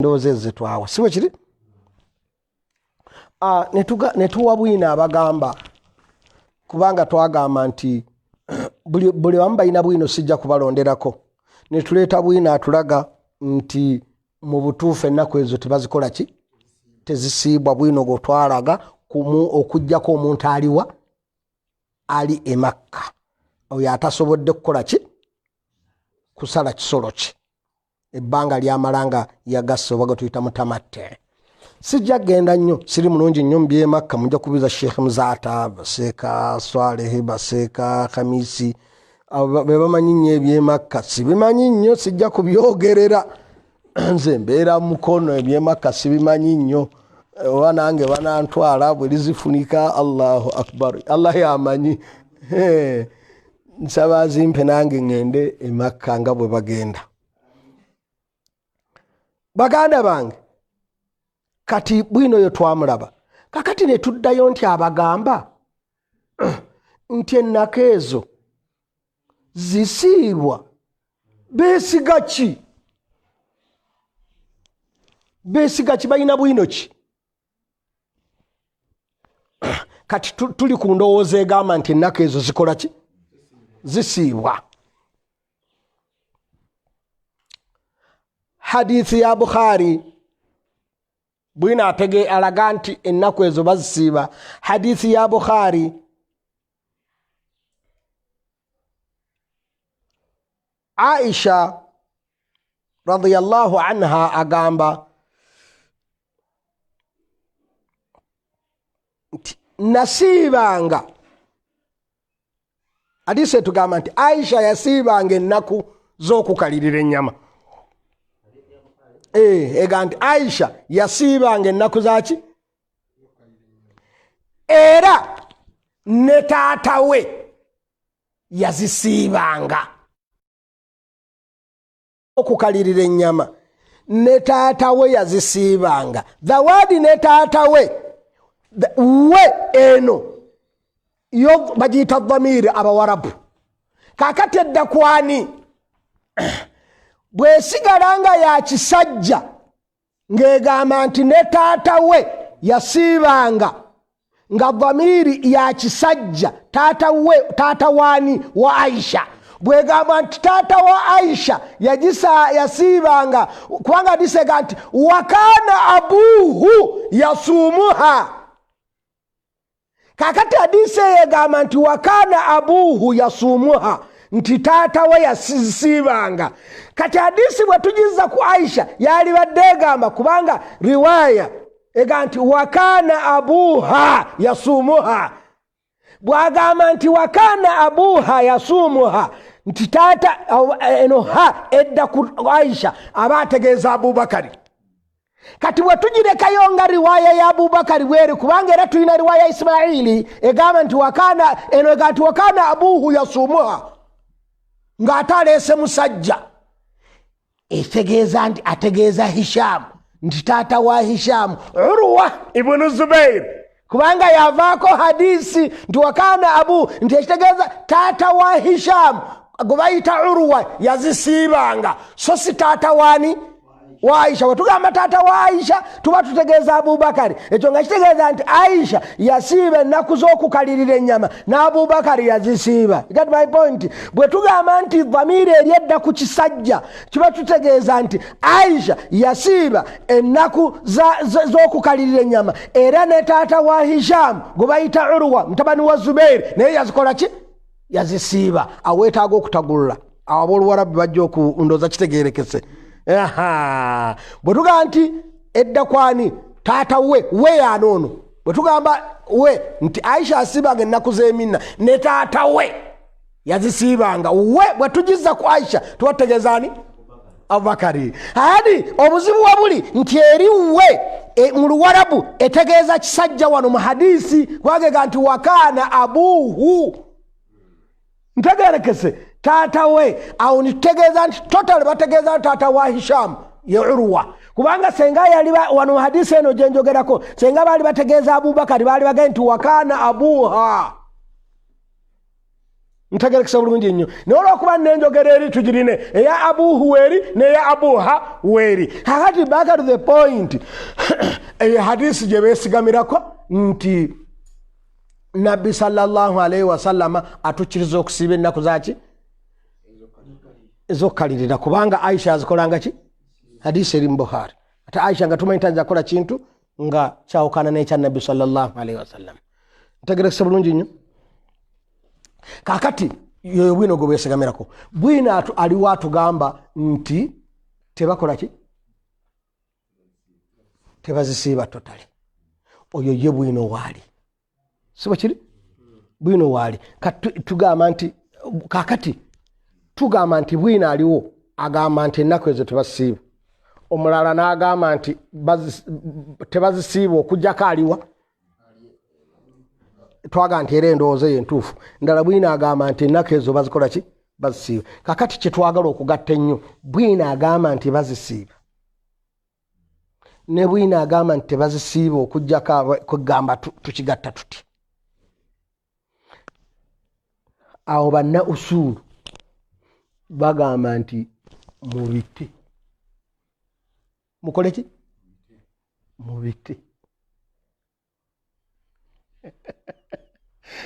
Ndowooza ezo zetwawa, si bwe kiri? Netuwa bwino abagamba, kubanga twagamba nti buli bamu balina bwino, sijja kubalonderako. Netuleeta bwino atulaga nti mu butuufu ennaku ezo tebazikola ki, tezisiibwa. Bwino gwe twalaga okugjako omuntu aliwa ali emakka, oyo atasobodde kukola ki, kusala kisolo kye ebbanga lyamala nga yagasse, oba getuyita mutamatte. Sijja kugenda nnyo, siri mulungi nnyo mu byemakka, mujja kubuuza Sheekh Muzaata, baseeka Swalehe, baseeka Khamisi, be bamanyi nnyo ebyemakka. Sibimanyi nnyo, sijja kubyogerera, nze mbeera mukono, ebyemakka sibimanyi nnyo. Oba nange banantwala bwe lizifunika, Allahu akbar, Allah yamanyi. Nsaba azimpe nange ŋŋende emakka nga bwe bagenda. Baganda bange, kati bwino yo twamulaba. Kakati ne tuddayo nti abagamba nti ennaku ezo zisiibwa beesiga ki? Beesiga ki? Balina bwino ki? Kati tuli ku ndowooza egamba nti ennaku ezo zikola ki? Zisiibwa. Hadithi ya Bukhari bwino atege alaga nti ennaku ezo bazisiiba. Hadithi ya Bukhari, Aisha radiyallahu anha agamba nti nasiibanga. Hadisi etugamba nti Aisha yasiibanga ennaku z'okukalirira ennyama. Ega nti Aisha yasiibanga ennaku zaki, era ne taata we yazisiibanga. Okukalirira ennyama ne taata we yazisiibanga. The word ne taata we, we eno yo bagiyita dhamiiri abawarabu. Kakati edda kwani bwesigala nga ya kisajja ng'egamba nti ne taata we yasiibanga, nga dhamiiri ya kisajja, taata we, taata waani? Wa Aisha. Bwegamba nti taata wa Aisha yasiibanga, kubanga disega nti wakana abuuhu yasuumuha. Kakati hadisi eyo egamba nti wakana abuuhu yasuumuha, nti taata we yasiibanga. Kati hadisi bwe tugiza ku Aisha yalibadde egamba, kubanga riwaya ega nti wakana abuuha yasuumuha. Bwagamba nti wakana abuuha yasuumuha, nti taata eno ha edda ku Aisha, aba ategeeza Abubakari. Kati bwe tugirekayo nga riwaya ya Abubakari bweri, kubanga era tulina riwaya ya Isimaili egamba nti wakana, eno ega nti wakana abuuhu yasuumuha, ng'ate aleese musajja, etegeeza nti ategeeza Hishamu, nti taata wa Hishamu Urwa ibunu Zubair, kubanga yavaako hadisi nti wakana abu, nti ekitegeeza taata wa Hishamu gwe bayita Urwa yazisiibanga, so si taata waani? Wa Aisha. Wetugamba taata wa Aisha tuba tutegeeza Abubakari. Ekyo nga kitegeeza nti Aisha yasiiba ennaku z'okukalirira ennyama n'Abubakari yazisiiba. Get my point? Bwe tugamba nti dhamiiri eri edda ku kisajja, kiba tutegeeza nti Aisha yasiiba ennaku z'okukalirira ennyama, era ne taata wa Hisham gwe bayita Urwa mutabani wa Zubeiri naye yazikola ki? Yazisiiba. Aweetaaga okutagulula awo abooluwarabu bajja okundooza kitegerekese. Bwe tugamba nti edda kwani? Taata we, we yaana ono. Bwe tugamba we nti Aisha asiibanga ennaku z'eminna ne taata we yazisiibanga, we bwe tugiza ku Aisha tuba tutegeeza ani? Abubakari. Adi obuzibu wabuli nti eri we mu luwarabu etegeeza kisajja. Wano mu hadisi kwagega nti wakaana abuuhu, ntegerekese, taata we. Awo nitutegeeza nti total bategeeza taata wa Hishamu ye Urwa, kubanga senga yali wano mu hadisi eno gyenjogerako, senga baali bategeeza Abubakari, baali bagee nti wakaana abuuha. Ntegerekesa bulungi nnyo, naye olwokuba nenjogera eri tugirine eya abuhu weeri neya abuha weeri. Kakati back to the point, eyo hadisi gye beesigamirako nti nabbi sallallahu alaihi wasallama atukkiriza okusiiba ennaku zaki ezokukalirira, kubanga Aisha azikolanga ki? Hadisi eri mu Bukhari. Ate Aisha nga tumanyi tayinza kukola kintu nga kyawukana n'ekya nabbi sallallahu alaihi wasallam. Ntegerekesa bulungi nnyo. Kakati yoyo bwino gwe bwesigamirako bwino aliwo atugamba nti tebakola ki, tebazisiiba totale. Oyo ye bwino waali, si bwe kiri? Bwino waali. Tugamba nti kakati tugamba nti bwino aliwo agamba nti ennaku ezo tebasiiba, omulala n'agamba nti tebazisiiba okujjako aliwa. Twaga nti era endowooza eyo entuufu ndala. Bwino agamba nti ennaku ezo bazikola ki? Bazisiiba. Kakati kyetwagala okugatta ennyo, bwino agamba nti bazisiiba ne bwino agamba nti tebazisiiba okujjako, kwegamba tukigatta tuti awo banna usuulu bagamba nti mubite, mukole ki? Mubite.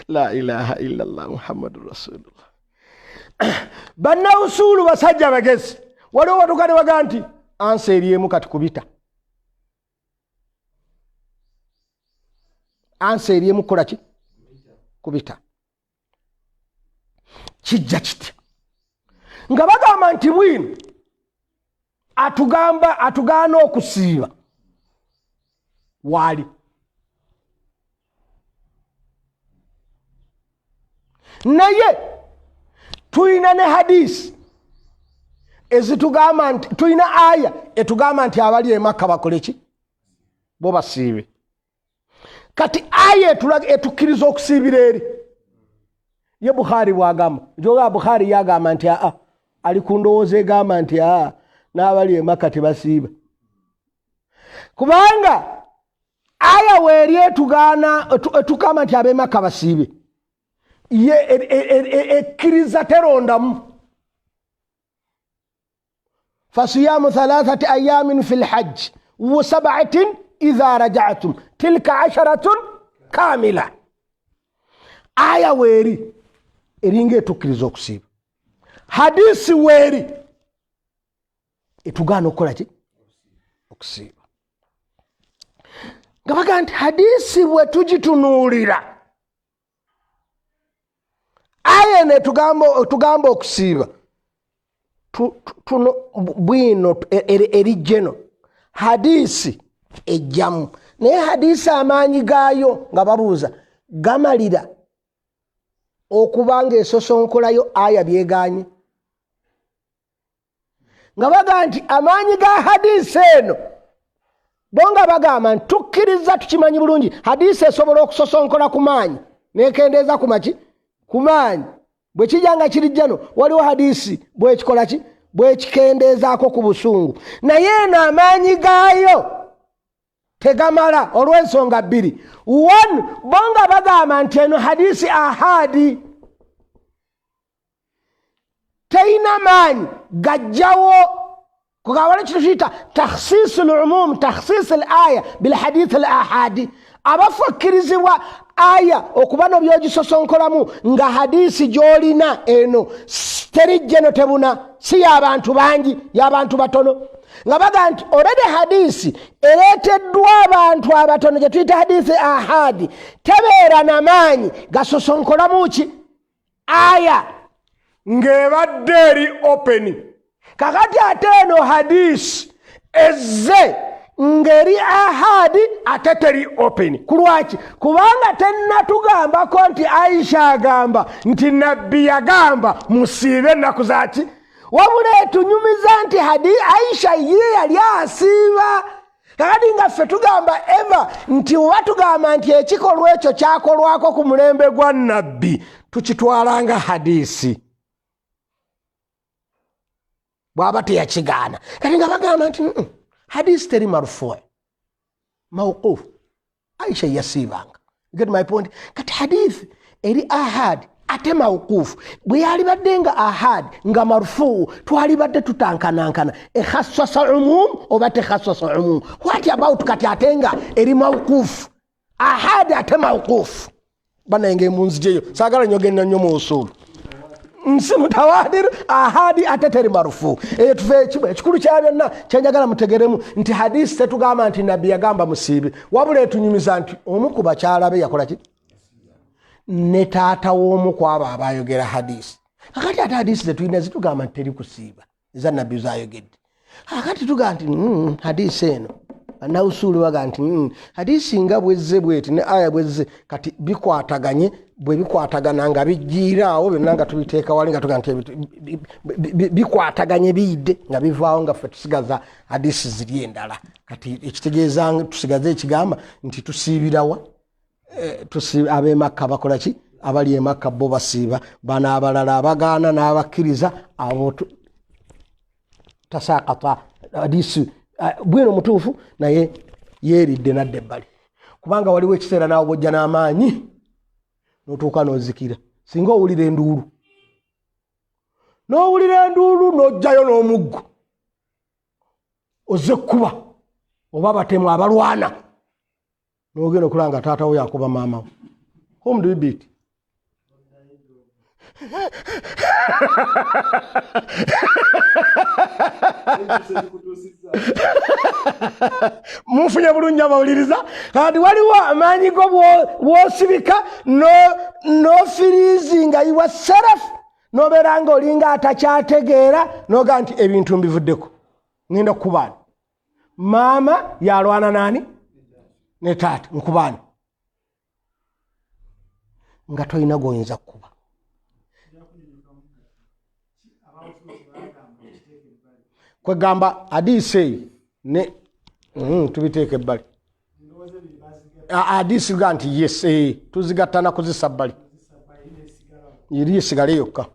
La ilaha illallah muhammadu rasulullah. Banna usuulu basajja bagezi, waliwo batuka ne bagaa nti ansa eri emu, kati kubita ansa eri emu, kukola ki? Kubita. Kijja kitya nga bagamba nti bwino atugamba atugaana okusiiba waali, naye tulina ne hadisi ezitugamba nti tulina aya etugamba nti abali emakka bakole ki? Bo basiibe. Kati aya etukkiriza okusiibira eri ye Bukhari bwagamba njoga Bukhari yagamba nti aa ali ku ndowooza egamba nti aa n'abali emaka tebasiiba, kubanga aya weeri etugaana etugamba nti ab'emaka basiibe, ye ekkiriza terondamu. Fasiyamu thalathati ayamin fi lhajji wa sabatin idha rajatum tilka asharatun kamila. Aya weeri eringa etukkiriza okusiiba, hadisi weeri etugaana okukola ki? Okusiiba. Nga bagaa nti hadisi bwe tugitunuulira aya eno etugamba okusiiba tuno bwino erijjeno hadisi ejjamu, naye hadisi amaanyi gaayo nga babuuza gamalira okuba nga esosonkolayo aya byeganye, nga bagamba nti amaanyi ga hadisi eno bo nga bagamba nti tukkiriza tukimanyi bulungi hadisi esobola okusosonkola ku maanyi nekendeeza ku maki ku maanyi bwe kijja nga kirijjano waliwo hadisi bwekikola ki bwekikendeezaako ku busungu, naye eno amaanyi gaayo tegamala olw'ensonga bbiri. One, bo nga bagamba nti eno hadisi ahadi teyina maanyi gajjawo kugawala kintu kiyita takhsis lumum, takhsis l aya bilhadith l ahadi. Abafu akkirizibwa aya okuba no byogisosonkolamu nga hadisi gyolina eno terijjeno tebuna, si yabantu bangi, yabantu batono. Nga baga nti olede hadisi ereeteddwa abantu abatono gyetuyita hadisi ahadi tebeera na maanyi gasosonkolamu ki aya ng'ebadde eri open. Kakati ate eno hadisi ezze ng'eri ahadi ate teri open. Ku lwaki? Kubanga tennatugambako nti Aisha agamba nti nabbi yagamba musiibe ennaku zaki, wabula etunyumiza nti hadi Aisha ye yali asiiba. Kakati nga ffe tugamba eva nti oba tugamba nti ekikolwa ekyo kyakolwako ku mulembe gwa nabbi, tukitwalanga hadisi bwaba teyakigaana. Kati nga bagamba nti hadisi teri marufue mauqufu, Aisha yasiibanga. Get my point? Kati hadisi eri ahad Ate mawukuufu bwe yalibadde nga ahad nga marufuu, twalibadde tutankanankana ekhassasa umum oba tekhassasa umum. What about kati ate nga eri mawukuufu, ahad ate mawukuufu? Banange munzijeyo, saagala nyo genda nnyo mu usuulu nsi mutawatir ahadi ate teri marufu. Eyo tuve ekikulu kya byonna kyenjagala mutegeremu nti hadisi tetugamba nti nabbi yagamba musiibe, wabula etunyumiza nti omu ku bakyala be yakola ki ne taata w'omu ku abo abayogera hadisi. Kakati ate hadisi zetulina zitugamba nti teri kusiiba eza nabbi zayogedde. Akati tugamba nti hadisi eno banawusuulu baga nti hadisi nga bwezze bweti ne aya bwezze, kati bikwataganye. Bwe bikwatagana nga bijjiiraawo byonna nga tubiteeka wali nga tuga nti bikwataganye, biyidde nga bivaawo, nga ffe tusigaza hadisi ziri endala. Kati ekitegeeza tusigaze ekigamba nti tusiibirawa? Ab'emakka bakola ki? Abali emakka bo basiiba, bano abalala abagaana n'abakkiriza abo tasakata hadisi bwino mutuufu, naye yeeridde nadda ebbali, kubanga waliwo ekiseera naawe bwojja n'amaanyi n'otuuka n'ozikira. Singa owulira enduulu, n'owulira enduulu n'ojjayo n'omuggo ozze kkuba oba batemu abalwana, n'ogenda okulaba nga taata wo yakuba maama wo, whom do you beat? Munfunye bulungi abawuliriza? Kati waliwo amaanyi go bw'osibika n'ofiriizinga iwa serafu, n'obeera nga olinga atakyategeera, n'ogaa nti ebintu mbivuddeko, ngenda kukubaani. Maama yalwana nani ne taata, nkubaani, nga tolina gwoyinza kukuba. Kwegamba adiisi eyo ne tubiteeka ebbali. Adiisi ga nti yes, tuzigatta na kuzisa bbali, eri esigale yokka.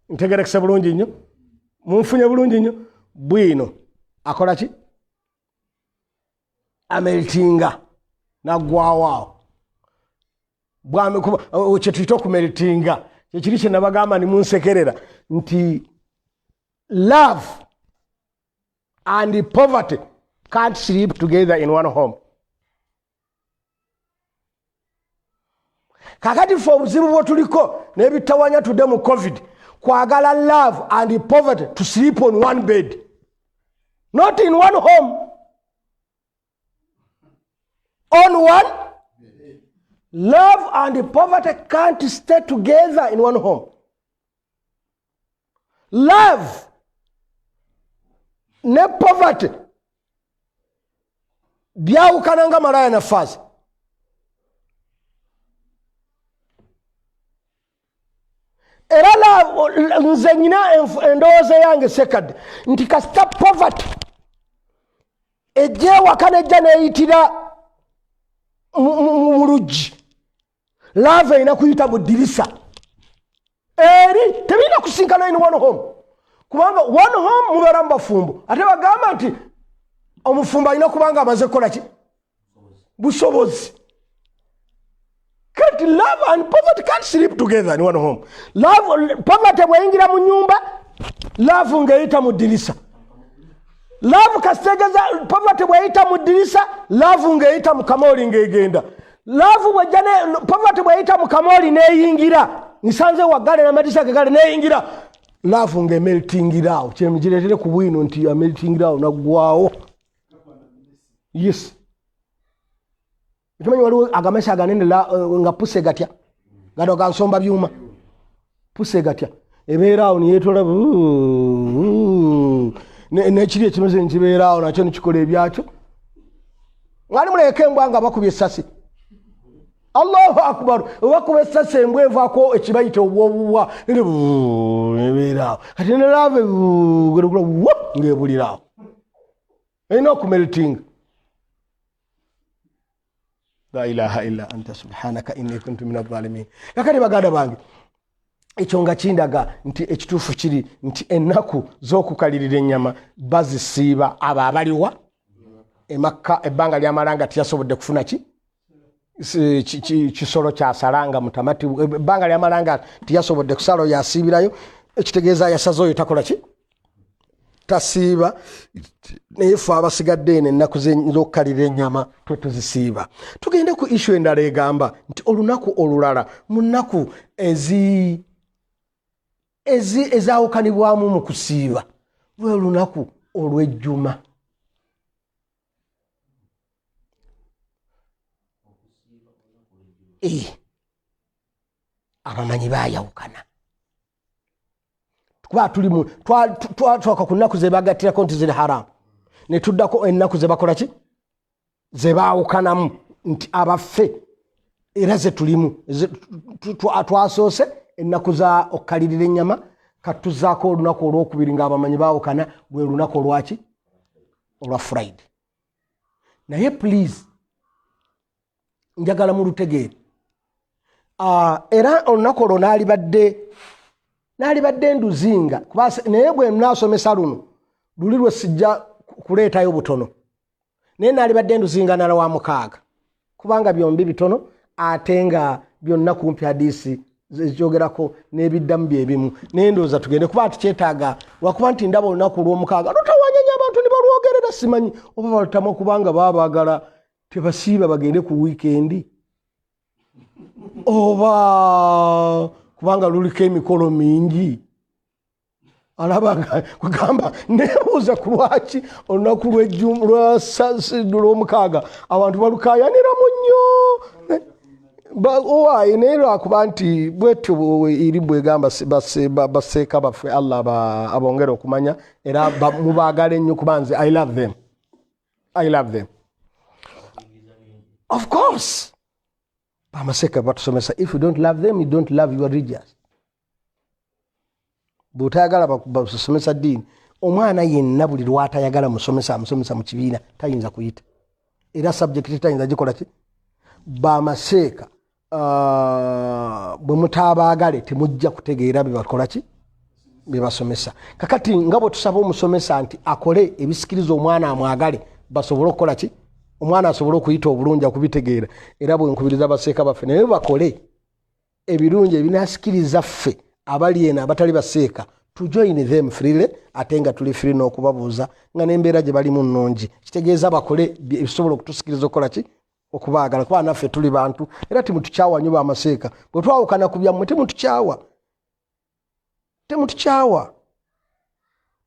Ntegerekese bulungi nnyo, munfunye bulungi nnyo bwino. Akola ki? Ameltinga naggwawo awo. Kyetuyita okumeltinga kyekiri kyenabagamba nimunsekerera nti love and poverty can't sleep together in one home. Kakati fe obuzibu bwetuliko nebitawanya tudde mu COVID, kwagala love and poverty to sleep on one bed, not in one home, on one. Love and poverty can't stay together in one home. Love ne poverty byawukana nga malaya na faaza. Era nze nyina endowooza yange sekadde nti kasita poverty ejja ewaka nejja neyitira mu luggi, love erina kuyita mu ddirisa. Eri tebirina kusinkana in one home, kubanga one home mubeera mu bafumbo, ate bagamba nti omufumbo alina kubanga amaze kukola ki? Busobozi. Kati love and poverty can't sleep together in one home. Love, poverty bweyingira mu nyumba, love ng'eyita mu ddirisa. Love kasitegeza poverty bweyita mu ddirisa, love ng'eyita mu kamooli ng'egenda. Love bwejja ne poverty bweyita mu kamooli n'eyingira, nsanze waggale n'amadirisa gegale n'eyingira, love ng'emeltingiraawo. Kyemugireetere ku bwino nti ameltingiraawo naggwawo. Yes, tumanyi waliwo agamesi aganene nga puse gatya, gano gansomba byuma, puse gatya ebeeraawo niyetola nekiri ekimeze nekibeeraawo nakyo nekikola ebyakyo. Mwali muleka embwa nga bakubye essasi, Allahu akbar, bakuba essasi embwa evaako ekibayita obwobubwa ebeeraawo. Kati nelave ngaebuliraawo, erina okumeltinga. La ilaha illa anta subhanaka inni kuntu min adh-dhalimin. Kakati baganda bange, Ekyo nga kindaga nti ekituufu kiri nti ennaku z'okukalirira ennyama bazisiiba abo abaliwa emakka ebbanga lyamala nga tiyasobodde kufuna ki kisolo kyasalanga mutamati, ebbanga lyamala nga tiyasobodde kusala oyo asiibirayo. Ekitegeeza yasaze oyo takola ki, tasiiba. Naye fe abasigadde eno ennaku z'okukalira ennyama twe tuzisiiba. Tugende ku ishu endala egamba nti olunaku olulala mu nnaku ezawukanibwamu mu kusiiba lwe lunaku olw'ejjuma. Abamanyi bayawukana kuba tuli twatuuka ku nnaku zebagattirako nti ziri haramu, ne tuddako ennaku zebakola ki, zebaawukanamu nti abaffe era zetulimu. Twasoose ennaku za okukalirira ennyama, katuzaako olunaku olwokubiri ng'abamanyi baawukana, lwe lunaku olwaki, olwa Friday. Naye please njagala mulutegeere. Era olunaku olwo naalibadde nduzinga, naye bwe nasomesa luno luli lwe sijja kuleetayo butono, naye naalibadde nduzinga nala wa mukaaga, kubanga byombi bitono ate nga byonna kumpi hadisi ezyogerako n'ebiddamu byebimu. Naye ndowooza tugende kuba nti kyetaaga, lwakuba nti ndaba olunaku olwomukaaga lutawanyanya abantu ne balwogerera, simanyi oba balutamu kubanga baba baagala tebasiiba bagende ku wiikendi, oba kubanga luliko emikolo mingi. Alaba nga kugamba nebuuza ku lwaki olunaku lwomukaaga abantu balukayaniramu nnyo. Owaaye, naye lwakuba nti bwetyo eri bwegamba baseeka baffe, Allah abongere okumanya era mubaagale nnyo, kuba nze I love them, I love them. Of course bamaseeka batusomesa, if you don't love them, you don't love your religious. Bwotayagala basomesa ddiini, omwana yenna buli lwatayagala musomesa amusomesa mu kibiina tayinza kuyita, era subject tayinza gikola ki. Bamaseeka bwe mutabaagale temujja kutegeera byebakola ki, byebasomesa. Kakati nga bwe tusaba omusomesa nti akole ebisikiriza omwana amwagale, basobole okukola ki, omwana asobole okuyita obulungi akubitegeera, era bwe nkubiriza baseeka baffe naye bakole ebirungi ebinasikiriza ffe abali eno abatali baseeka to join them freely, ate nga tuli free n'okubabuuza nga n'embeera gye balimu nnungi. Kitegeeza bakole ebisobola okutusikiriza okukola ki, okubaagala, kuba naffe tuli bantu era temutukyawa nnyo bamaseeka. Bwe twawukana ku byammwe temutukyawa, temutukyawa.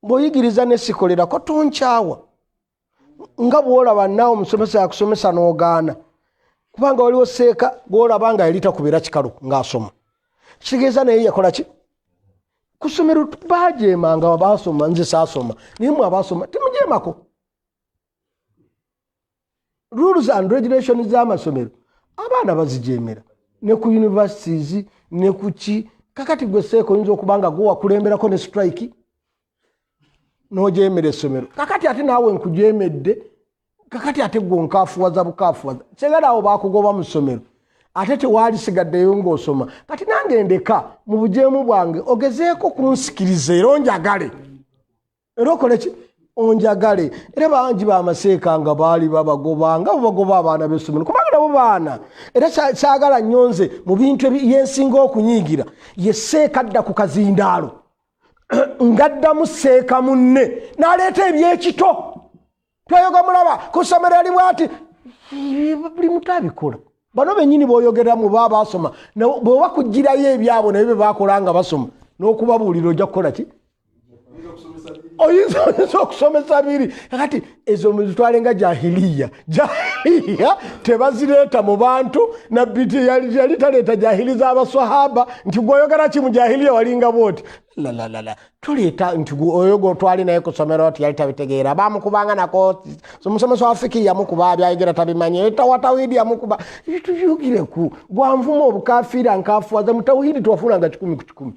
Bw'oyigiriza nesikolerako tonkyawa, nga bw'olaba naawe omusomesa yakusomesa n'ogaana, kubanga waliwo seeka gw'olaba nga yali takubira kikalu ng'asoma, kitegeeza naye yakola ki ku ssomero, bajeemanga basoma. Nze saasoma, naye mwe abasoma temujeemako rules and regulations z'amasomero, abaana bazijeemera ne ku universities ne ku ki. Kakati gwe seeka oyinza okuba nga gwe wakulemberako ne strike n'ojeemera essomero, kakati ate naawe nkujeemedde, kakati ate gwe onkafuwaza bukafuwaza, segala awo bakugoba mu ssomero, ate tewaali sigaddeyo ng'osoma. Kati nange ndeka mu bujeemu bwange ogezeeko kunsikiriza era onjagale, era okole ki, onjagale. Era bangi bamaseeka nga baali babagoba nga babagoba abaana b'essomero, kubanga nabo baana. Era saagala nnyo nze mu bintu yensinga okunyiigira ye seeka dda ku kazindaalo ngaddamu seeka munne n'aleeta ebyekito, twayoga mulaba ku ssomero yali bwati, buli mutu abikola. Bano bennyini b'oyogeramu baba basoma, bw'oba kugirayo ebyabwe naye bye bakola nga basoma n'okubabuulira ojja kukola ki, oyinza okusomesa biri. Kati ezo muzitwale nga jahiliya, jahiliya tebazireeta mu bantu. Nabbi yali taleeta jahili z'abaswahaba nti gweoyogera ki mu jahiliya walinga bwoti, lalalala. Tuleeta nti oyo gwotwali naye ku ssomero ti yali tabitegeera, bamukubanga nako, omusomesa wa fiki yamukuba byayogera tabimanyi, tawatawidi yamukuba. Tubyugireku gwanvuma obukafiira nkafuwaza mu tawhidi twafunanga 100 ku 100,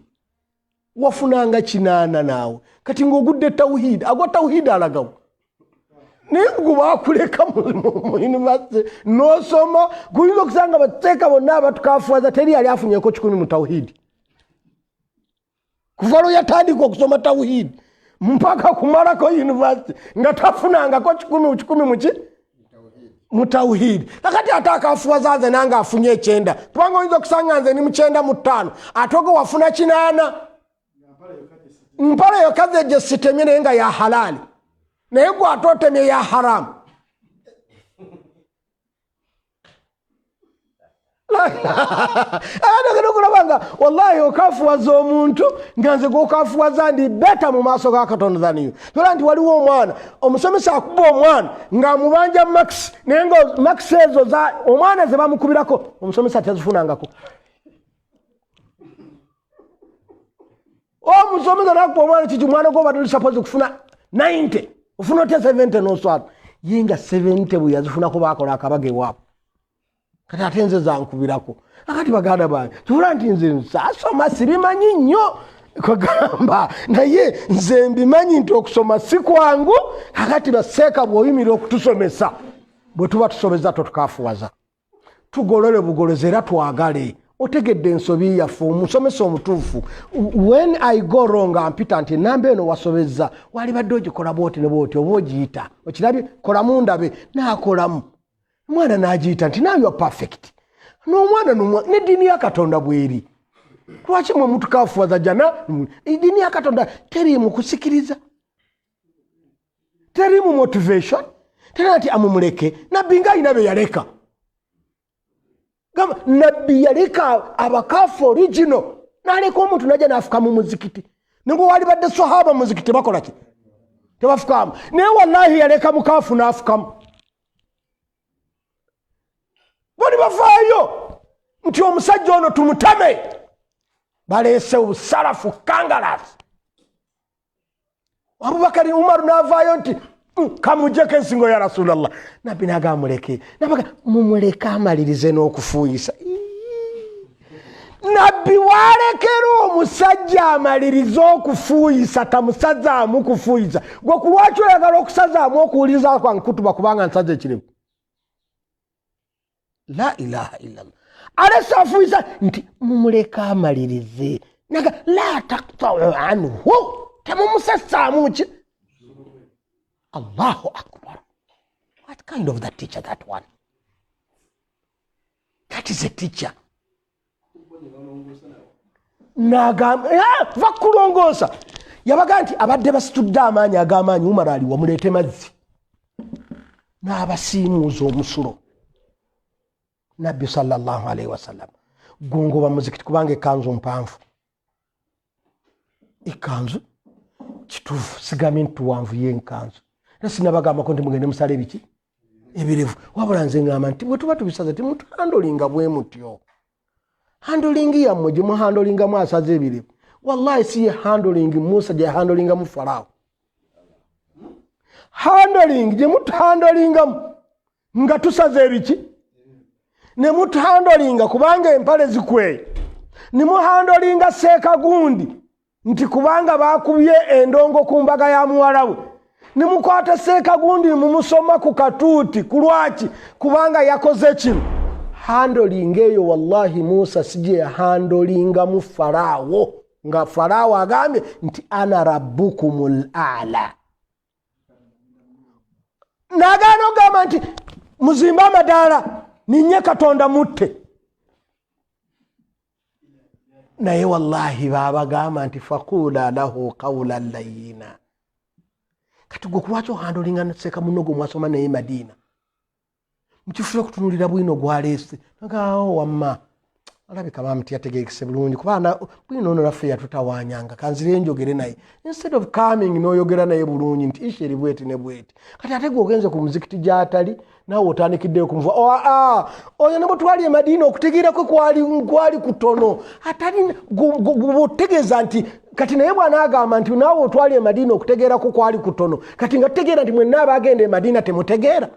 wafunanga 80 naawe kati ng'ogudde tawhidi, agwa tawhidi alagawo. Naye gwe bakuleka mu university n'osoma, guyinza okusanga bateeka bonna abatukafuwaza teri yali afunyeko 100 mu tawhidi. Kuva lwe yatandika okusoma tawhidi mpaka kumalako university nga tafunangako kikumi kikumi muki mu tawhidi. Kakati ate akafuwaza nze nange afunye ekyenda, kubanga oyinza okusanga nze ni mukyenda mu ttaano, ate ogwo wafuna kinaana. Mpale yokka ze gye sitemye, naye nga ya halaali, naye gwe ate otemye ya haramu. Agenda okulaba nga wallahi okafuwaza omuntu, nga nze gwokafuwaza ndi beta mu maaso ga Katonda than you. Tola nti waliwo omwana omusomesa akuba omwana ng'amubanja max, naye nga max ezo omwana ze bamukubirako omusomesa tazifunangako. Omusomesa nakuba omwana kiki, omwana gwo obadde supposed kufuna 90, ofuna otya 70 noswala? Ye nga 70 bwe yazifunako bakola akabaga ewaabwe. Kati ate nze zankubirako. Akati baganda bange, tubula nti nze nsasoma sibimanyi nnyo kwegamba, naye nze mbimanyi nti okusoma si kwangu. Kakati baseeka bw'oyimira okutusomesa, bwe tuba tusomeza totukafuwaza, tugolole bugolozi era twagale otegedde ensobi yaffe. Omusomesa omutuufu, when I go wrong, ampita nti enamba eno wasobezza, walibadde ogikola bwoti ne bwoti, oba ogiyita okirabye, kolamu ndabe. Naakolamu, omwana n'agiyita nti now you are perfect. N'omwana n'eddiini ya Katonda bweri. Lwaki mwe mutukafuwaza jana? Eddiini ya Katonda teriimu kusikiriza, teriimu motivation, teri nti amumuleke. Nabbi nga alina be yaleka. Gamba nabbi yaleka abakafu original, naleka omuntu najja nafuka mu muzikiti, nibwe wali badde sahaba mu muzikiti bakola ki? Tebafukamu. Naye wallahi yaleka mukafu nafukamu. Bali bavaayo nti omusajja ono tumutame, baleese obusalafu kangalas. Abubakari, Umaru navaayo nti kamujeko ensingo ya Rasulallah. Nabbi naga muleke, nabaga mumuleke amalirize n'okufuuyisa. Nabbi walekera omusajja amalirize okufuuyisa, tamusazaamu kufuuyisa. Gwe ku lwaki oyagala okusazaamu okuwuliriza kwange kutuba kubanga nsaza ekirevu? La ilaha illallah. Alese afuuyisa nti mumuleke amalirize, naga la taktau anhu, temumusasaamu ki. Allahu akbar! What kind of that teacher, that one? That is a teacher. Nagamba va kulongoosa. Yabaga nti abadde basitudde amaanyi ag'amaanyi, Umar ali wamuleete mazzi n'abasiimuuza omusulo. Nabbi sallallahu alaihi wasallam gungoba muzikiti kubanga ekanzu mpanvu, ekanzu kituufu, sigambye nti tuwanvu yenkanzu, era sinabagambako nti mugende musale ebiki ebirevu, wabula nze ngamba nti bwe tuba tubisaze temutuhandlinga bwe mutyo. Handling yammwe gye muhandlingamu asaze ebirevu, wallahi si ye handling Musa gye yahandlingamu Faraawo. Handling gye mutuhandlingamu nga tusaze ebiki, ne mutuhandlinga kubanga empale zikweye, ne muhandlinga seeka gundi nti kubanga bakubye endongo ku mbaga ya muwala we, ne mukwata seeka gundi mumusoma ku katuuti ku lwaki kubanga yakoze kino. Handling eyo wallahi Musa si gye yahandlingamu Faraawo, nga Faraawo agambye nti ana rabbukum l ala, nagaana okugamba nti muzimbe amadaala ninye Katonda mutte. Naye wallahi babagamba nti faqula lahu qawlan layina. Kati gwe kulwaki ohandlinga seeka muno gwe mwasoma naye Madiina, mukifo kyokutunulira bwino gwaleese nagao wamma alabika maama tiyategekese bulungi, kuba bwino ono naffe yatutawanyanga, kanzire njogere naye, instead of coming n'oyogera naye bulungi nti isha eri bweti ne bweti. Kati ate gwe ogenze ku muzikiti gyatali, naawe otandikiddeyo kumuva oyo ne bwetwali e Madiina okutegeera kwe kwali kutono, atali bwotegeeza nti kati naye bw'anaagamba nti naawe otwali e Madiina okutegeera kwo kwali kutono, kati nga tutegeera nti mwenna abagenda e Madiina temutegeera.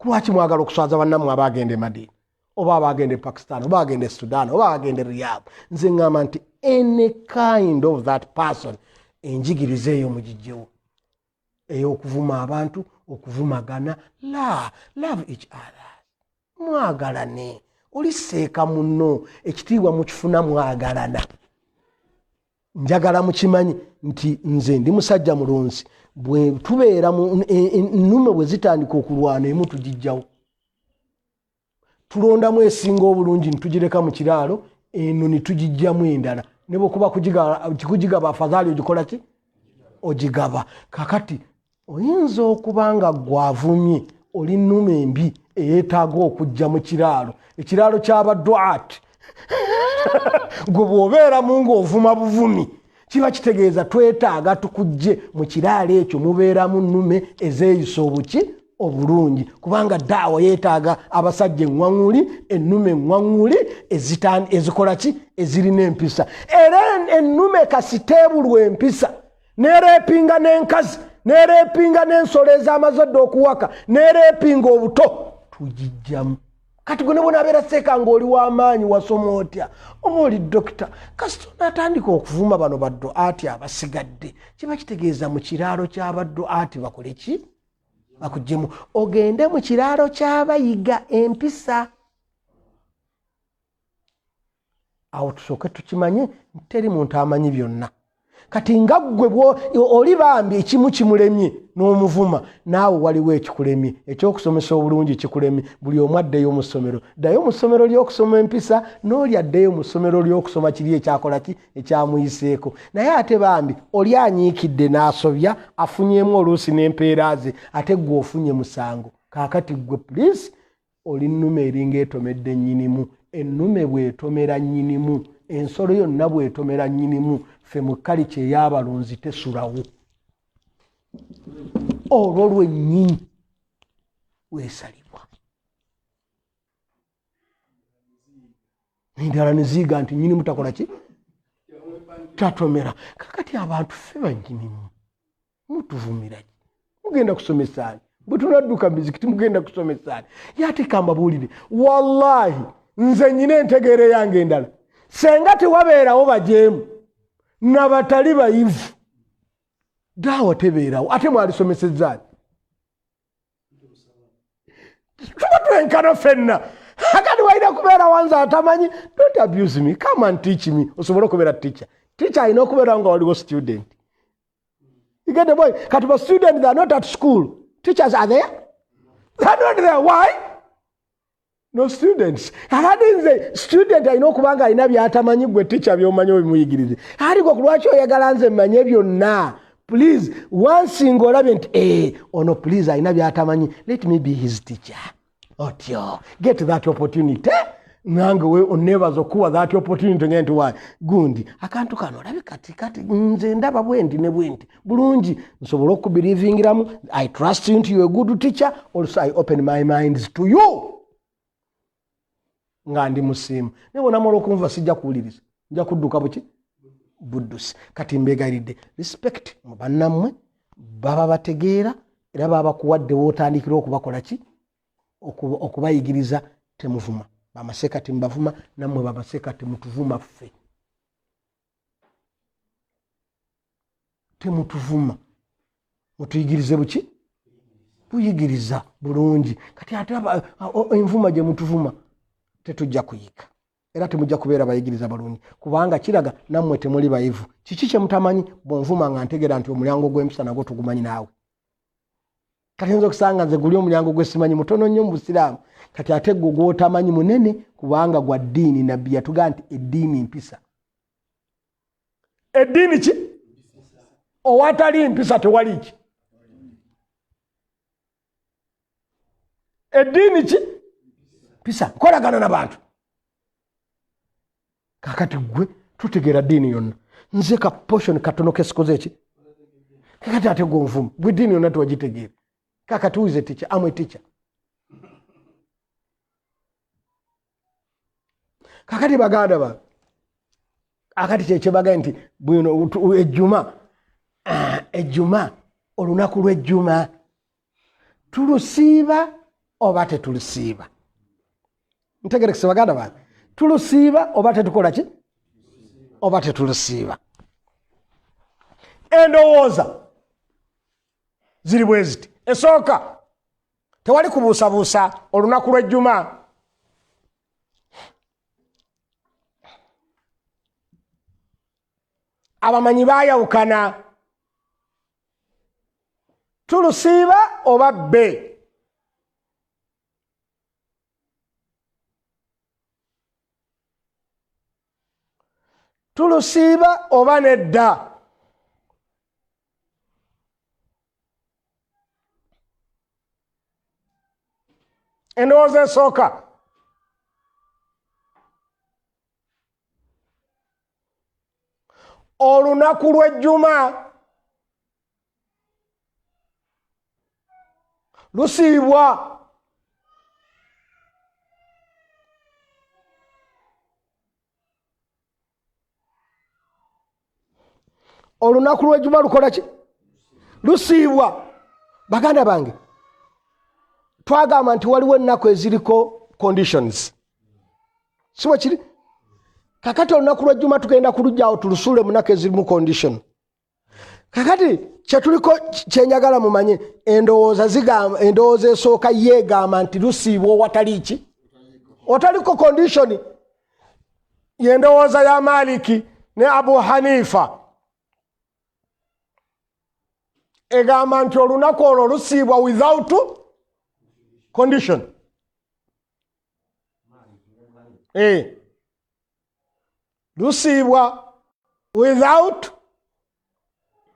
Lwaki mwagala okuswaza bannammwe abagenda e Madiina, oba abagenda e Pakistan, oba abagenda e Sudan, oba abagenda e Riyadh? Nze ŋŋamba nti any kind of that person, enjigiriza eyo mugijjewo ey'okuvuma abantu, okuvumagana. La love each other, mwagalane. Oli seeka munno ekitiibwa mukifuna mwagalana. Njagala mukimanyi nti nze ndi musajja mulunzi. Bwe tubeera ennume bwe zitandika okulwana, emu tugijjawo, tulondamu esinga obulungi nitugireka mu kiraalo, eno nitugijjamu endala. Ne bwekuba kugigaba, afadhaali ogikola ki? Ogigaba. Kakati oyinza okuba nga gwavumye oli nnume embi eyeetaaga okujja mu kiraalo, ekiraalo ky'abaduat. Gwe bw'obeeramu ng'ovuma buvumi, kiba kitegeeza twetaaga tukujje mu kiraalo ekyo mubeeramu nnume ezeeyisa obuki obulungi, kubanga daawa yeetaaga abasajja eŋŋwaŋŋuli, ennume eŋŋwaŋŋuli ezikola ki? Ezirina empisa. Era ennume kasiteebulwa empisa, nereepinga n'enkazi, nereepinga n'ensolo ez'amaze dda okuwaka, nereepinga obuto, tugijjamu. Kati gwe ne bwonabeera seeka ng'oli w'amaanyi, wasoma otya, oba oli dokita, kasita onaatandika okuvuma bano badduaati abasigadde, kiba kitegeeza mu kiraalo ky'abadduaati bakole ki? Bakuggyemu, ogende mu kiraalo ky'abayiga empisa. Awo tusooke tukimanye nti teri muntu amanyi byonna. Kati nga ggwe oli bambi ekimu kimulemye n'omuvuma, naawe waliwo ekikulemye, ekyokusomesa obulungi kikulemye. Buli omu addeyo mu ssomero, ddayo mu ssomero ly'okusoma empisa, n'oli addeyo mu ssomero ly'okusoma kiri ekyakola ki ekyamuyiseeko. Naye ate bambi oli anyiikidde n'asobya, afunyeemu oluusi n'empeera ze, ate ggwe ofunye musango. Kaakati ggwe puliisi oli nnume eringa etomedde nnyinimu. Ennume bw'etomera nnyinimu, ensolo yonna bw'etomera nnyinimu, ffe mu kalica ey'abalunzi tesulawo, olwo lwennyini weesalibwa. Endala neziyiga nti nnyinimu takola ki? Tatomera. Kakati abantu ffe bannyinimu mutuvumiraki? Mugenda kusomesaani? Bwe tunadduka mizikiti mugenda kusomesaani? Yate kambabuulire, wallahi nze nyina entegeera eyange endala. Senga tewabeerawo bajeemu nabatali bayivu, daawa tebeerawo. Ate mwalisomesezaani? Tuba twenkana fenna. Akati walina kubeera wanze atamanyi. Don't abuse me, come and teach me. Osobole okubeera teacher, teacher alina okubeera nga waliwo student. You get the point? Kati ba student, they are not at school. Teachers are there? They are not there. Why? No students. Akati nze student alina okuba nga alina byatamanyi, gwe teacher byomanyi obimuyigirize. Ali gwe kulwaki oyagala nze mmanye byonna? Please, once ng'olabye nti ono please alina byatamanyi, let me be his teacher. Otyo get that opportunity. Nange we onebaza okuwa that opportunity, nge nti why gundi akantu kano olabe kati kati nze ndaba bwendi ne bwendi bulungi, nsobole okubelievingiramu. I trust you nti you a good teacher. Also I open my minds to you nga ndi musiimu. Naye bwonamala okunva, sijja kuwuliriza, nja kudduka buki buddusi. Kati mbegayiridde, respect mu bannammwe, baba bategeera era baba bakuwadde wootandikira okubakola ki? Okubayigiriza. Temuvuma bamaseeka, temubavuma. Nammwe bamaseeka temutuvuma ffe, temutuvuma, mutuyigirize buki buyigiriza bulungi. Kati ate envuma gye mutuvuma, tetujja kuyiga era temujja kubeera bayigiriza balungi, kubanga kiraga nammwe temuli bayivu. Kiki kyemutamanyi? Bwonvuma nga ntegeera nti omulyango gw'empisa nagwo tugumanyi naawe. Kati nza okusanga nze guli omulyango gwesimanyi mutono nnyo mu busiraamu, kati ate gwo gwotamanyi munene, kubanga gwa ddiini. Nabbi yatugaa nti eddiini mpisa. Eddiini ki? Owatali mpisa tewali ki? Eddiini ki? Mpisa, nkolagana nabantu. Kakati gwe tutegeera ddiini yonna, nze ka portion katono kesikoze eki. Kakati ate gwonvuma, gwe ddiini yonna tewagitegeera. Kakati who is a teacher? Am a teacher. Kakati baganda ba, akati kyekyebaga nti bwino ejjuma, ejjuma, olunaku lw'ejjuma tulusiiba oba tetulusiiba? Ntegerekese baganda bange, tulusiiba oba tetukola ki? Oba tetulusiiba? Endowooza ziri bwe ziti. Esooka, tewali kubuusabuusa olunaku lw'ejjuma Abamanyi bayawukana, tulusiiba oba bbe? Tulusiiba oba nedda? Endowooza esooka, olunaku lw'ejjuma lusiibwa. Olunaku lw'ejjuma lukola ki? Lusiibwa. Baganda bange, twagamba nti waliwo ennaku eziriko conditions, si bwe kiri? Kakati olunaku lw'ejjuma tugenda kulujjawo tulusuule mu nnaku ezirimu condition. Kakati kyetuliko kyenjagala mumanye, endowooza zigamba, endowooza esooka yeegamba nti lusiibwa owatali ki? Otaliko condition. Yendowooza ya Maliki ne Abu Hanifa, egamba nti olunaku olwo lusiibwa without condition. Lusiibwa without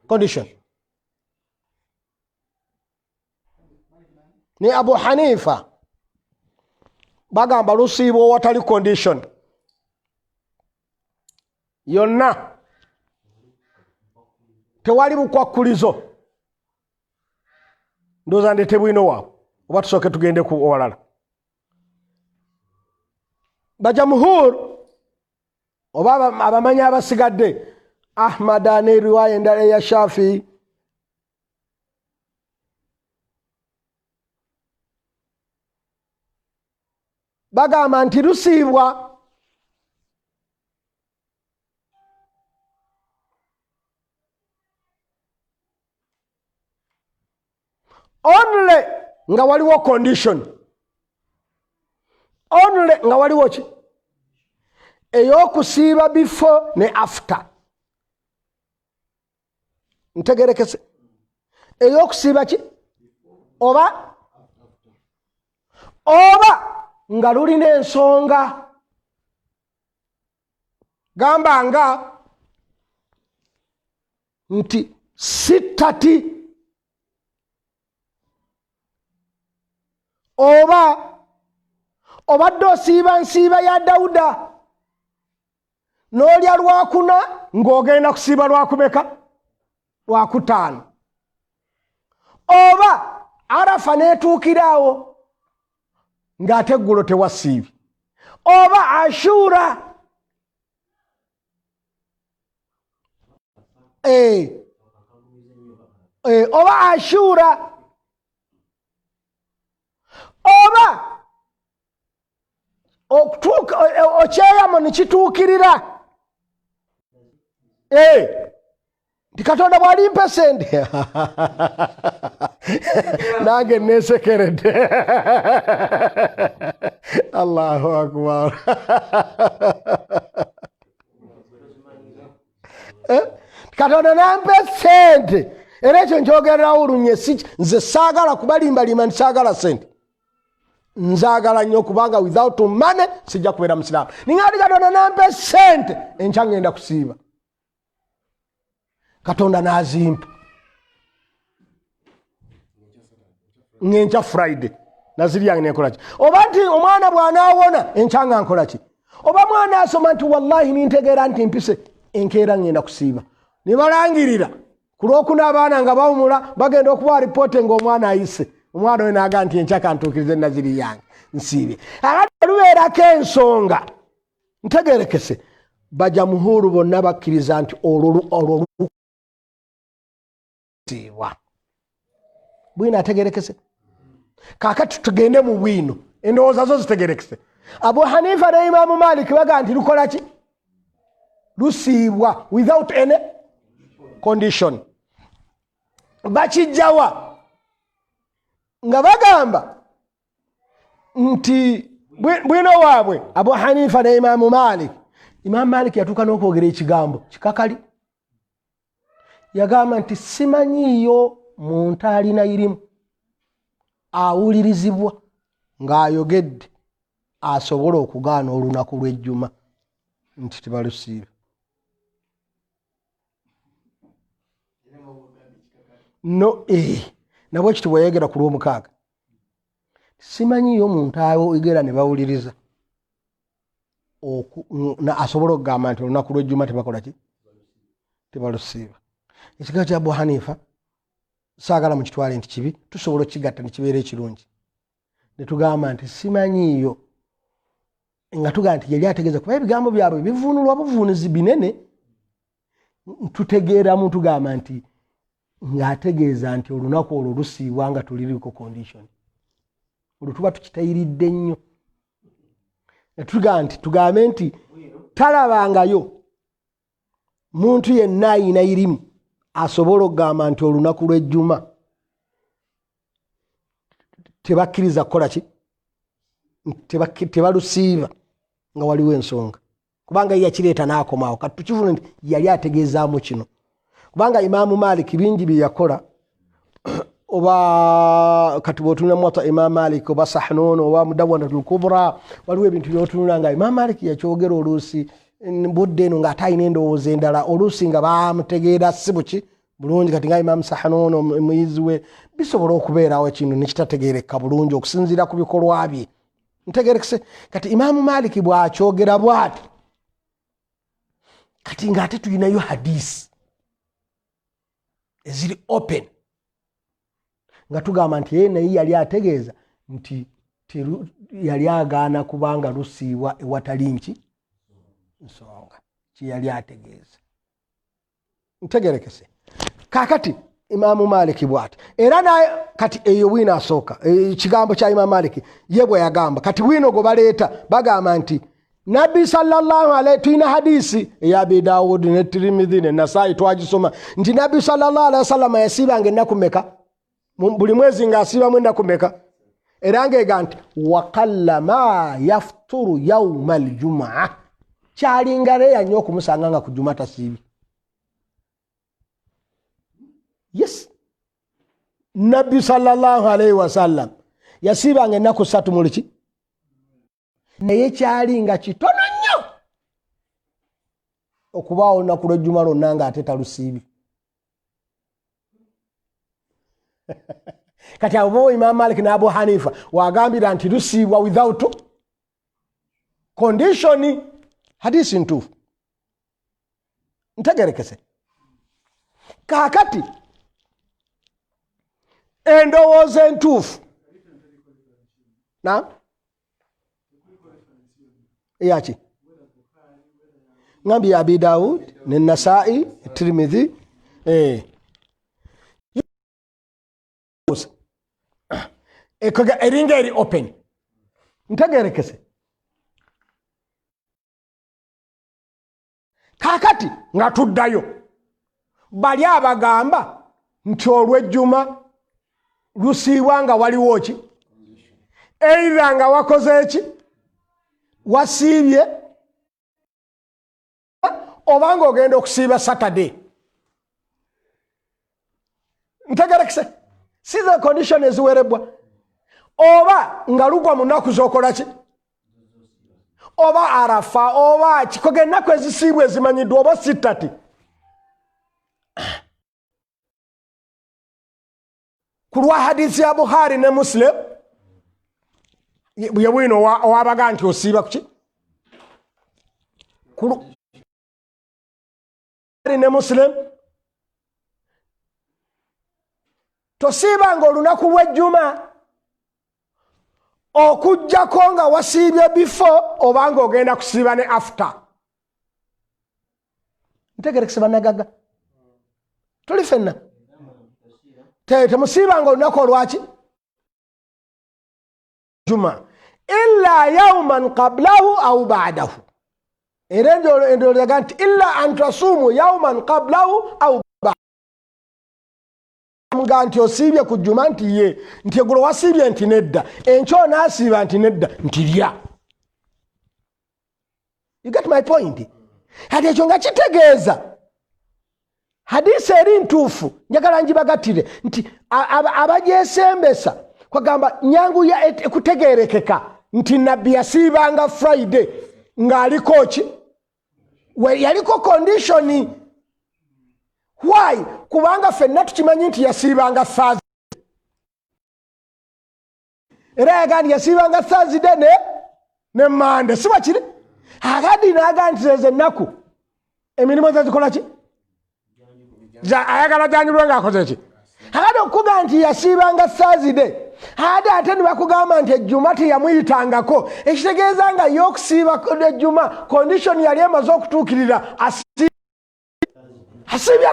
condition. Ne Abu Hanifa bagamba lusiibwa owatali condition yonna, tewali bukwakkulizo. Ndowooza ndete bwino waabwe oba tusooke tugende ku owalala. Bajamuhur oba abamanyi abasigadde, Ahmada n'eriwaya endala eya Shafi, bagamba nti lusiibwa only nga waliwo condition, only nga waliwo ki ey'okusiiba before ne after. Ntegerekese, ey'okusiiba ki oba nga lulina ensonga, gamba nga nti sittati oba obadde osiiba nsiiba ya Dawuda n'olya lwakuna ng'ogenda kusiiba lwakumeka? Lwakutaano. Oba Arafa n'etuukiraawo ng'ate eggulo tewasiibye, oba Ashura. Oba Ashura, oba okutuuka okyeyamo nikituukirira nti Katonda bwalimpa sente nange nesekeredde. Allahu akbar. Katonda nampa sente, era ekyo nkyogererawo olunye. Si nze saagala kubalimbalimba nti saagala sente, nzagala nnyo, kubanga without money sijja kubeera musiraamu. Ninga ti Katonda nampa sente, enkya ngenda kusiiba. Katonda nazimpa ngenkya Friday naziryange nenkolaki, oba nti omwana bwanaawona enkya nga nkolaki, oba mwana asoma nti wallahi nintegeera nti mpise enkeera ngenda kusiiba. Nibalangirira ku lwokuna, abaana nga bawumula, bagenda okuba ripooti nga omwana ayise. Omwana oyo naga nti enkya kantuukirize naziri yange nsiibe. Akati olubeerako ensonga ntegerekese, bajamuhuru bonna bakkiriza nti olwo lusiibwa. Bwino ategerekese. Kakati tugende mu bwino, endowooza zo zitegerekese. Abu Hanifa ne Imamu Malik baga nti lukola ki? Lusiibwa without any condition. Bakijjawa? Nga bagamba nti bwino waabwe Abu Hanifa ne Imamu Malik, Imamu Malik yatuuka n'okwogera ekigambo kikakali. Yagamba nti simanyiiyo muntu alina irimu awulirizibwa ng'ayogedde asobola okugaana olunaku lw'ejjuma nti tebalusiiba. No nabwe kiti bweyayogera ku lwomukaaga, simanyiyo muntu ayogera ne bawuliriza asobola okugamba nti olunaku lw'ejjuma tebakola ki, tebalusiiba. Ekigambo kya Abu Hanifa saagala mukitwale nti kibi, tusobola okukigatta nekibeera ekirungi netugamba nti simanyiiyo, nga tugamba nti yali ategeeza, kuba ebigambo byabwe bivunulwa buvunuzi binene, tutegeeramu tugamba nti ng'ategeeza nti olunaku olwo lusiibwa nga tuliriko condition, olwo tuba tukitayiridde nnyo. Netugamba nti tugambe nti talabangayo muntu yenna ayina irimu asobola okugamba nti olunaku lw'ejjuma tebakkiriza kukola ki, tebalusiiba nga waliwo ensonga, kubanga ye yakireeta n'akomaawo. Kati tukivuna nti yali ategeezaamu kino, kubanga Imaamu Malik bingi bye yakola, oba kati bwotunula Muwatta Imam Malik oba Sahnun oba Mudawanatul Kubra, waliwo ebintu byotunula nga Imam Malik yakyogera oluusi budde eno ng'ate alina endowooza endala, oluusi nga bamutegeera si buki bulungi. Kati nga Imam Sahnun omuyizi we, bisobola okubeerawo ekintu nekitategeereka bulungi okusinziira ku bikolwa bye. Ntegerekese. Kati Imaamu Maliki bw'akyogera bwati, kati ng'ate tulinayo hadisi eziri open nga tugamba nti ye naye yali ategeeza nti yali agaana kubanga lusiibwa ewatali nki nsonga, kyeyali ategeeza. Ntegerekese. Kakati Imaamu Maliki bwati era naye kati eyo bwino asooka ekigambo kya Imaamu Maliki ye bwe yagamba. Kati bwino gwe baleeta bagamba nti Nabbi sallallahu alaihi, tulina hadisi eya Abi Dawud ne Tirimidhi ne Nasai twagisoma nti Nabbi sallallahu alaihi wasallam yasiibanga ennaku meka buli mwezi, ng'asiibamu ennaku meka, era ng'ega nti wakalla ma yafturu yauma aljumaa, kyalinga reya nnyo okumusanga nga ku juma tasiibye. Yes, Nabbi sallallahu alaihi wasallam yasiibanga ennaku 3 muliki, naye kyali nga kitono nnyo okubaawo olunaku lw'ejjuma lwonna nga ate talusiibye. Kati abo bo Imam Malik ne Abu Hanifa wagambira nti lusiibwa without condition, hadisi ntuufu, ntegerekese. Kaakati endowooza entuufu na eyaki ngambye ya Abi Dawud ne Nasai, Tirimidhi, eringa eri open, ntegerekese. Kaakati nga tuddayo bali abagamba nti olw'ejjuma lusiibwa nga waliwo ki, either nga wakoze eki, wasiibye, oba nga ogenda okusiiba Saturday. Ntegerekese, si the condition eziwerebwa, oba nga lugwa mu nnaku z'okola ki, oba Arafa, oba kikoga, ennaku ezisiibwa ezimanyiddwa, oba sittati ku lwa hadisi ya Bukhari ne Muslim ye bwino owabaga nti osiiba kuki ne Muslim, tosiibanga olunaku lw'ejjuma okuggyako nga wasiibye before oba nga ogenda kusiiba ne after. Ntegerekese bannagaga, tuli fenna, temusiibanga olunaku olwaki juma illa yauman qablahu au badahu. Era endowooza nti illa an tasuumu yauman qablahu au nga nti osiibye ku juma, nti ye nti eggulo wasiibye, nti nedda, enkya onaasiiba, nti nedda, nti lya. You get my point? Kati ekyo nga kitegeeza Hadisi eri ntuufu, njagala ngibagatire nti abagyesembesa kwagamba nyangu ya kutegerekeka nti nabbi yasiibanga Friday ng'aliko ki, yaliko kondishoni. Why? Kubanga ffenna tukimanyi nti yasiibanga Thursday, era yagaa nti yasiibanga Thursday ne Monday, si bwekiri? Akadi nagaa nti zezo ennaku emirimu zezikola ki, ayagala janjulwe ngaakoze ki. Akadi okukuga nti yasiibanga Thursday, ate ate nibakugamba nti ejjuma teyamuyitangako, ekitegeeza nga ye okusiiba ejjuma condition yali emaze okutuukirira, asiibya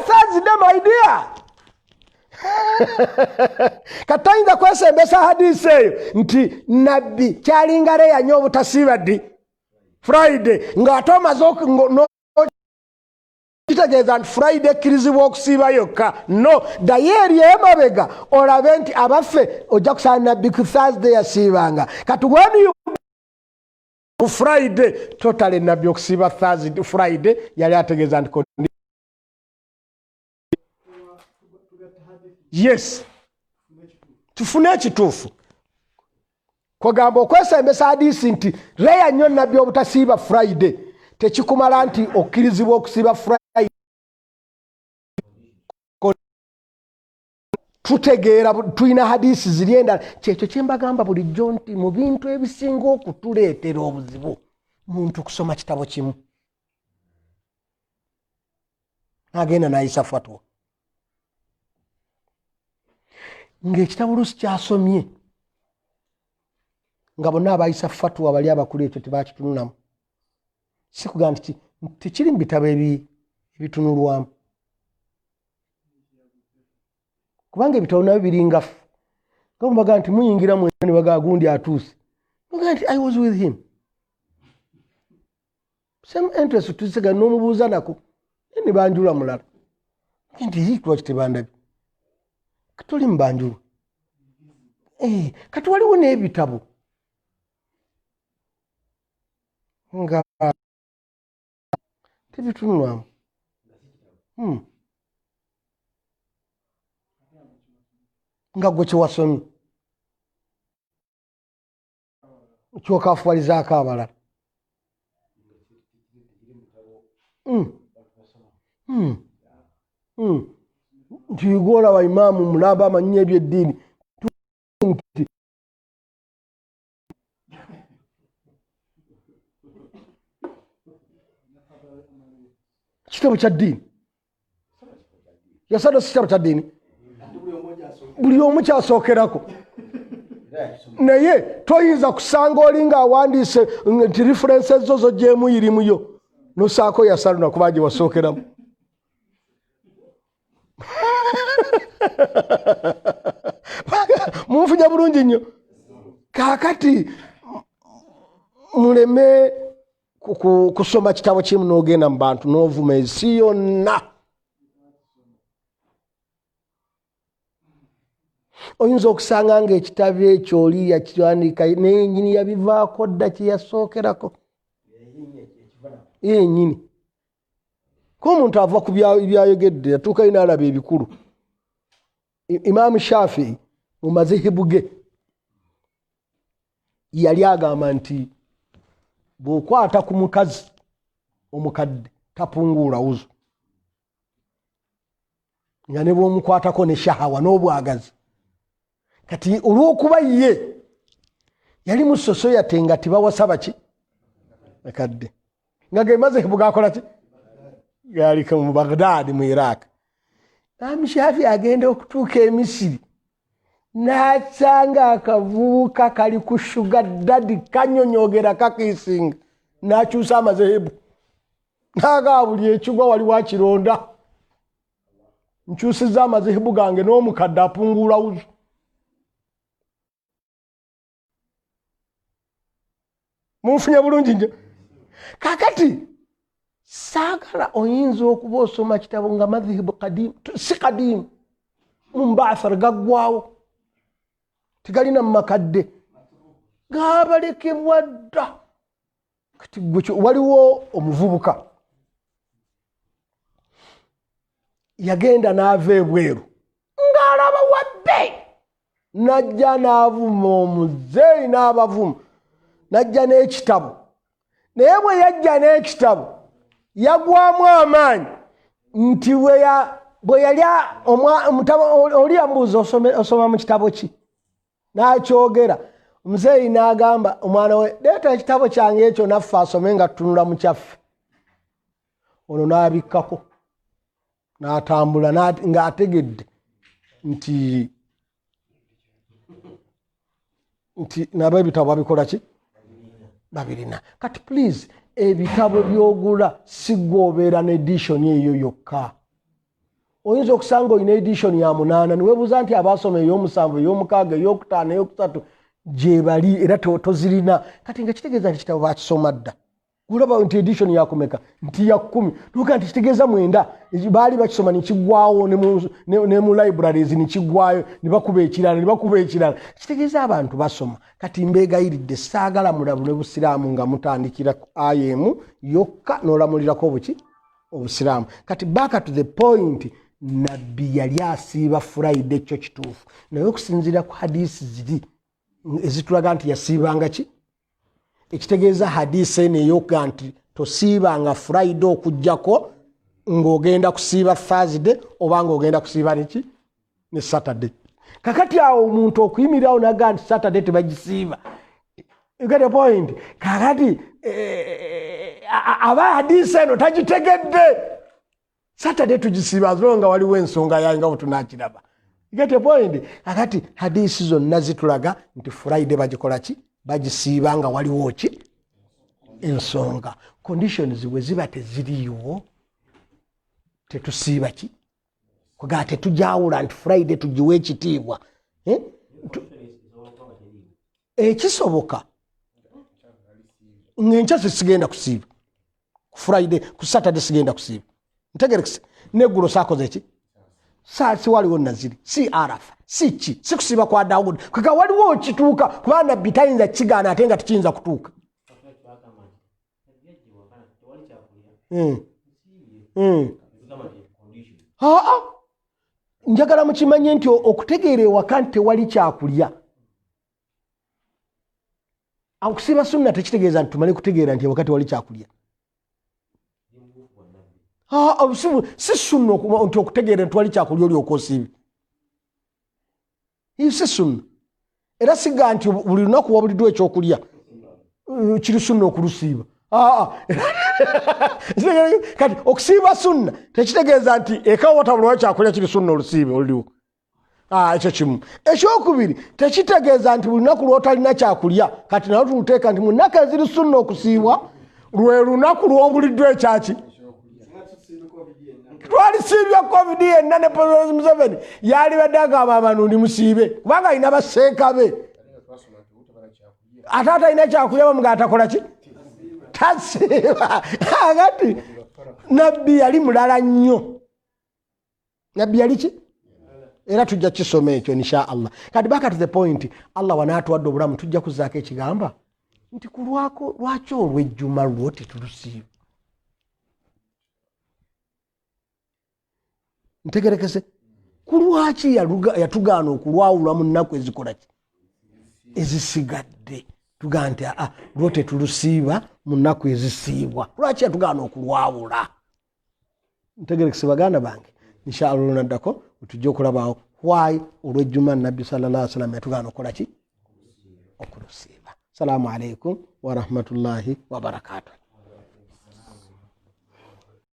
Thursday. My dear, kati toyinza kwesembesa hadisi eyo nti nabbi kyalinga leya nyo obutasiiba ddi Friday, ng'ate omaze kitegeeza nti Friday ekkirizibwa okusiiba yokka. No, ddayo eri emabega olabe nti abaffe ojja kusaba nabbi ku Thursday yasiibanga. Kati when you ku Friday totally nabbi okusiiba Thursday Friday yali ategeeza nti yes, tufune ekituufu. Kwegamba okwesembesa hadisi nti reya nnyo nabbi obutasiiba Friday tekikumala nti okkirizibwa okusiiba Friday. Tutegeera tulina hadisi ziri endala. Kyekyo kyembagamba bulijjo nti mu bintu ebisinga okutuleetera obuzibu, muntu kusoma kitabo kimu agenda nayisa fatwa ng'ekitabo oluusi kyasomye nga bonna abayisa fatwa bali abakulu ekyo tebakitunulamu. Si kugamba nti tekiri mu bitabo ebitunulwamu, kubanga ebitabo nabyo biringa ffe, nga bwebagaa nti muyingira mwena ne bagaa gundi atuuse, bagaa nti I was with him same interest, tusega n'omubuuza nako ne banjula mulala nti yi lwaki tebandabye, toli mubanjulwa. Kati waliwo n'ebitabo nga tebitunulwamu. Nga gwe kyewasomye kyokafuwalizaako abalala. Nti gwolaba imaamu mulamba amanyi ebyeddiini nti kitabo kya ddiini yasada si kitabo kya ddiini, buli omu kyasookerako, naye toyinza kusanga oli ng'awandiise nti references zo zogyemu irimuyo nosaako yasaluna kuba gye wasookeramu. Munfunya bulungi nnyo. Kaakati muleme kusoma kitabo kimu n'ogenda mu bantu n'ovuma ensi yonna. Oyinza okusanga ng'ekitabo ekyo oli yakiwandiika naye nyini yabivaako dda kyeyasookerako yenyini, ko omuntu ava ku byayogedde yatuukayo n'alaba ebikulu. Imaamu Shafii mu mazihibu ge yali agamba nti bw'okwata ku mukazi omukadde tapunguula wuzu, nga ne bw'omukwatako ne shahawa n'obwagazi. Kati olw'okuba ye yali mu sosoyate nga tebawasa baki bakadde, nga ge mazihibu gakola ki galiko mu Baghdad mu Iraq. Imaamu Shafi agenda okutuuka e Misiri n'asanga akavubuka kali ku shuga dadi kanyonyogera kakiisinga, n'akyusa amazehebu n'agaa buli ekigwa wali wakironda, nkyusiza amazehebu gange n'omukadde apunguula wuzu. Munfunye bulungi nnyo. Kakati saagala oyinza okuba osoma kitabo nga madhihibu kadimu si kadimu mumbathar gaggwawo tegalina mu makadde gabalekebwa dda. Kati gwe waliwo omuvubuka Yagenda n'ava ebweru ng'alaba wadde, najja n'avuma omuzeeyi n'abavuma, najja n'ekitabo. Naye bwe yajja n'ekitabo yagwamu amaanyi nti bwe yali oli yamubuuza osoma mu kitabo ki, n'akyogera. Omuzeeyi n'agamba omwana we, leeta ekitabo kyange ekyo naffe asome nga tutunula mu kyaffe. Ono n'abikkako n'atambula ng'ategedde nti nabo ebitabo babikola ki, babirina. Kati please, ebitabo by'ogula si ggwe obeera ne edition eyo yokka. Oyinza okusanga olina edition ya 8 niweebuuza nti abaasoma ey'omusanvu, ey'omukaaga, ey'okutaano, ey'okusatu gye bali era tozirina. Kati nga kitegeeza nti kitabo bakisoma dda. Kulaba nti edition yakumeka, nti ya 10, tuka nti kitegeeza 9 baali bakisoma nekiggwawo ne mu libraries nekiggwayo, ne bakuba ekirala, ne bakuba ekirala. Kitegeeza abantu basoma. Kati mbeegayiridde, saagala mulabule busiraamu nga mutandikira ku aya emu yokka n'olamulirako obuki obusiraamu. Kati back to the point, Nabbi yali asiiba Friday, kyo kituufu, naye okusinziira ku hadisi ziri ezitulaga nti yasiibanga ki, ekitegeeza hadisi eno eyokuga nti tosiibanga Friday okugjako ng'ogenda kusiiba Thursday oba ng'ogenda kusiiba neki ne Saturday. Kakati awo omuntu okuyimirirawo naga nti Saturday tebagisiiba, you get the point? Kakati aba hadisi eno tagitegedde. Saturday tugisiiba azolo nga waliwo ensonga yayo nga bwetunakiraba. You get the point? Kakati hadisi zonna zitulaga nti Friday bagikola ki, bagisiiba nga waliwo ki, ensonga. Conditions bwe ziba teziriiwo tetusiiba ki, kugaa tetujawula nti Friday tugiwe ekitiibwa. Ekisoboka ng'enkya sigenda kusiiba ku Friday, ku Saturday sigenda kusiiba, ntegerekese neggulo saakoze ki, si waliwo naziri, si Arafa, si ki, si kusiiba kwa Dawudi. Kwega waliwo okituuka kuba Nabbi tayinza kigaana ate nga tekiyinza kutuuka. Aa, njagala mukimanye nti okutegeera ewaka nti tewali kyakulya, okusiiba sunna tekitegeeza nti tumale kutegeera nti ewaka tewali kyakulya. Si sunna nti okutegeera nti tewali kyakulya olyoka osiibe, si sunna. Era siga nti buli lunaku wabuliddwa ekyokulya kiri sunna okulusiiba. Kati okusiiba sunna tekitegeeza nti eka watabulwayo kyakulya kiri sunna olusiibe oluliwo. Ekyo kimu. Ekyokubiri, tekitegeeza nti buli lunaku lwotalina kyakulya. Kati nalwo tuluteeka nti mu nnaku eziri sunna okusiibwa lwe lunaku lw'obuliddwa ekyaki. Twalisiibye COVID yenna ne President Museveni yalibadde agamba abantu ndi musiibe kubanga alina baseeka be, ate atalina kyakulya bamuga atakola ki, tasiiba. Akati Nabbi yali mulala nnyo. Nabbi yali ki, era tujja kisoma ekyo insha Allah. Kati back to the point, Allah wanaatuwadde obulamu tujja kuzaako ekigamba nti kulwako lwaki olw'ejjuma lwo tetulusiiba. Ntegerekese kulwaki yatugaana okulwawula mu nnaku ezikola ki ezisigadde, tugaa nti aa lwo tetulusiiba mu nnaku ezisiibwa. Lwaki yatugaana okulwawula? Ntegerekese baganda bange, inshallah olunaddako tujja okulabawo why olw'ejjuma Nabbi sallallahu alaihi wasallam yatugaana okukola ki, okulusiiba. Salaamu alaikum warahmatullahi wabarakatuh.